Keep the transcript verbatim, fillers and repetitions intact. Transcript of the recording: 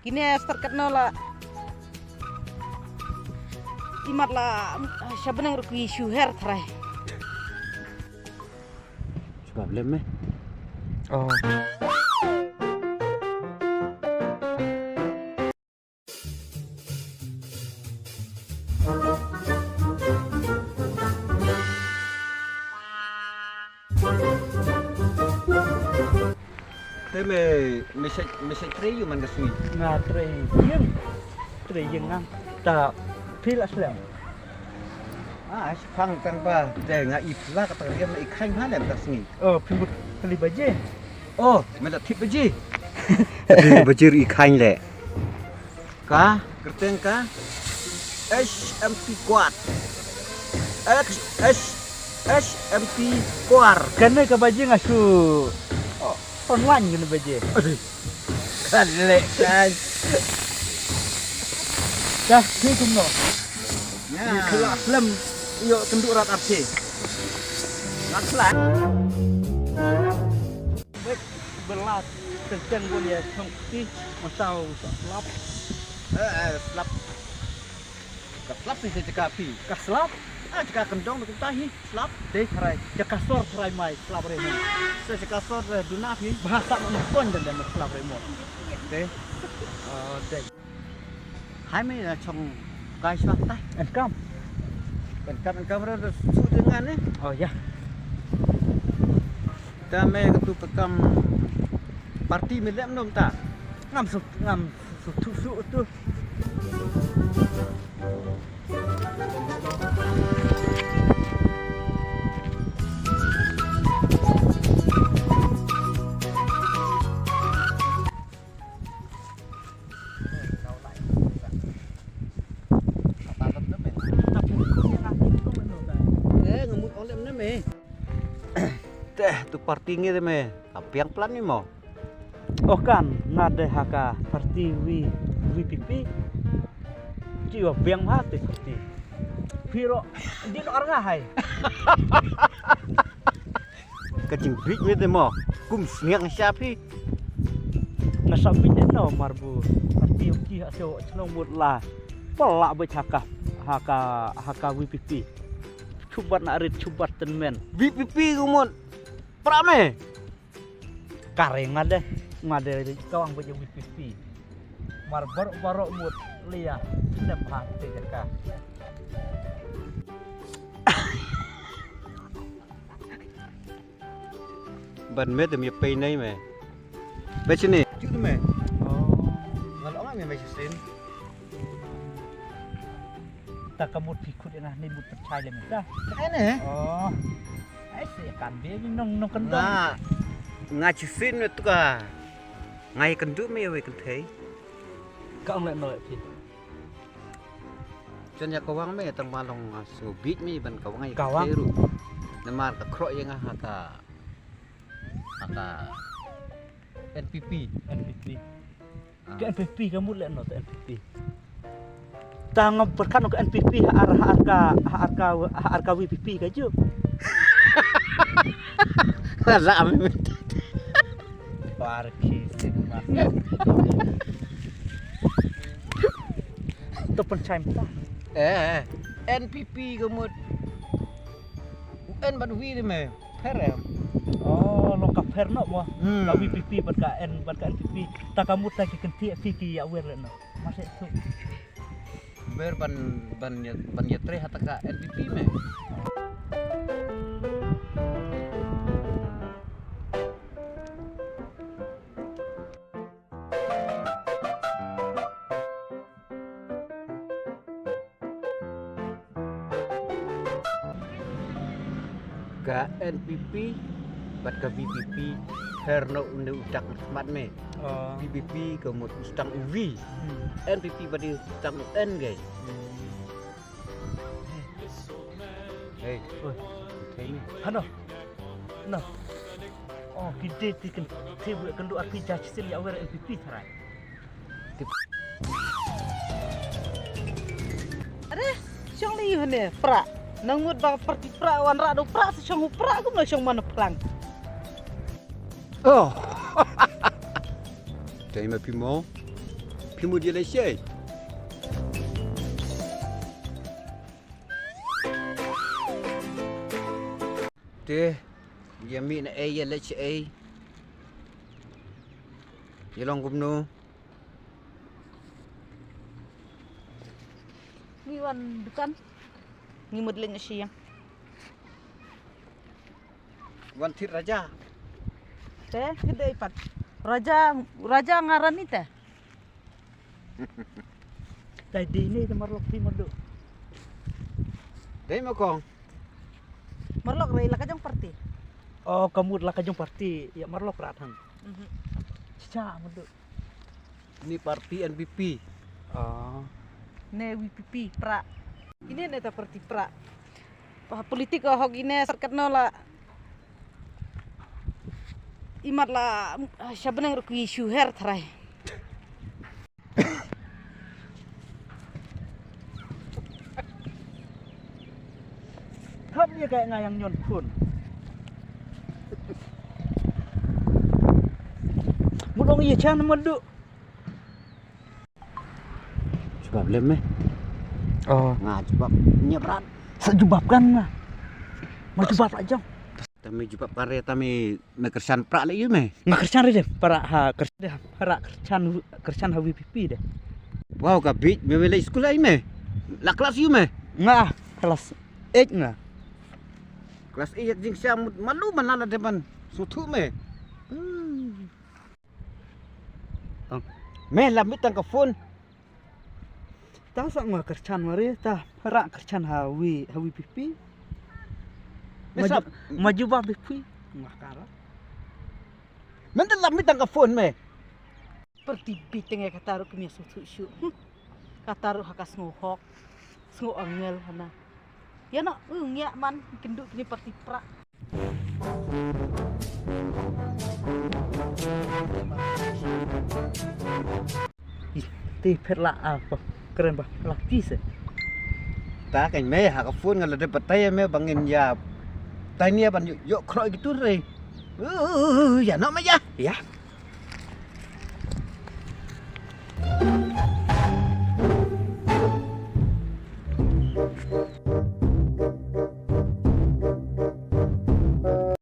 Kine start katno la. Imat la sha bneng ruh ki shu her trai. Cuba blem eh. Oh. Te me, me shait, me shait trei ïa u man ka sngi. Nga trei ïing. Trei ïing nga. Ta phi la slem. Ah, shipang tang ba te nga i pla ka tang riam i khain ha lem ta sngi. Oh, phi mut kali baje. Oh, me la thip baje. Thip baje i khain le. Ka, kyrteng ka H M P Kwar. H, H, H M P Kwar. Kane ka baje nga shu, oh, online kane baje. Aduh. Kan lek kan. Dah, ni kumno. Ya. Ni kelas lem. Yo, tenduk rat arti. Ngat kelas. Bek belat tentang boleh songti masau slap. Eh, eh, slap. Ka slap ni jaka phi. Ka slap? Ah, jaka kendong tu tahi slap. Dei tharai. Jaka sor tharai mai slap re mo. Se jaka sor re duna phi. Bahasa mana kon dan dan slap re mo. Dei. Oh, dei. Hai me na chong kai shwa tai. Enkam. Enkam, enkam ra su dengan eh. Oh ya. Ta me ka tu ka kam parti me lem nom ta. Ngam su, ngam su tu su tu. Eh, ngemut oleh mana me? Teh, tu parti ngi de me. Apiang plan ni mo. Oh kan, nga de ha ka parti wi, V P P. Ji wa biang ha te parti. Piro, di no arga hai. Ka jingbit me te mo. Kum sniang sha phi. Nga sa bit de no marbu. Parti uki ha seo chnong mut la. Pala bit ha ka, ha ka, ha ka V P P. Chubat na rit, chubat tenmen. V P P kumut. Pra me. Kare nga de, nga de kawang bit V P P. Mar barok barok mut lia, nem ha te ka. Ban me te me pei nei me. Be chini. Ju me. Oh. Ngal ong me me sin. Ta ka mut phi khut ina ni mut pachai le me. Ta. Ka ne. Oh. Ai se kan be mi nong nong kan dong. Nga. Nga chi sin me tu ka. Nga i kan du me we kan thei. Ka ong le no phi. Chen ya kawang me tang ba long nga so bit me ban kawang i kan thei ru. Namar ka khro ye nga ha ka. Ha ka N P P. N P P. Ah. Ka N P P ka mut le no ta N P P. Ta ngam perkan ka N P P ha ar, ha ar ka, ha ar ka, ha ar ka V P P ka ju. Ram. Par ki sin ma. To pen chai mta. Eh, eh. N P P ka mut. U N bad V de me. Pher em. Oh, long ka pher noh mo. Hmm. Ka V P P bad ka N, bad ka N P P. Ta ka mut ta ki kynthih phi ki ïa wer le noh. Mase tu. Wer ban, ban ïa, ban ïa trei ha ta ka N P P me. Ka N P P bad ka V P P, pher noh une u dak smat me. Oh. V P P ka mut u stang u V. Hmm. N P P bad u stang u N ke. Hmm. Hey. Oi. Hey. Hano. No. Oh, ki dei ti kan ti bu kan du arti jah chisil ïa wer N P P tharai. Are, shong li hane pra. Nang mut ba parti pra wan ra do pra sa shong pra kum na shong man plang. Oh. Dei ma pi mo. Ki mut ïa leit shaei? Te ïa mih na ei, ïa leit shaei? Ïa long kumno? Ngi wan dukan. Ngi mut leit na sha ïing. Wan thied Raja. Te ki dei pat Raja, Raja nga Rani te. Dei dei ne te marlok ti madu. Dei ma kong. Marlok rei la ka jong parti. Oh, ka mut la ka jong parti ïa marlok rat hang. Mhm. Cha madu. Ni parti N P P. Oh. Ne V P P pra. Ine ne ta parti pra. Pa politik hok ine sarkat no la. Imat la shabneng ruk issue her trai. Thap ïa ka nga ïa nyon khun. Mut ong ïa chan madu. Jubab lem eh. Oh. Nga jubab nyebran. Sa jubab kan nga. Ma jubab la jong. Tami jubab kare tami me kyrshan pra le yu me. Nga kyrshan re de para ha kyrshan de para kyrshan kyrshan ha V P P de. Wow ka bit me me le school ai me. La class yu me. Nga class eight nga. Class eight jing sha mut malu mana la de ban. Suthu me. Hmm. Me la mit tang ka phone. Ta sa nga kyrshan mare ta ra kyrshan ha wi ha wi pipi. Me sap. Ma ju ba pipi. Nga kara. Men da la mit tang ka phone me. Perti biteng ka taru kemia su su su. Ka taru ha ka sngo hok. Sngo angel hana. Ïa no ngia man kindu kini perti pra. Te phet la a pa kren ba la ti se. Ta kan me ha ka phone nga la de batai me bangin ya. Tania ban yo kroi gitu re. Ïa no ma ya. Ïa.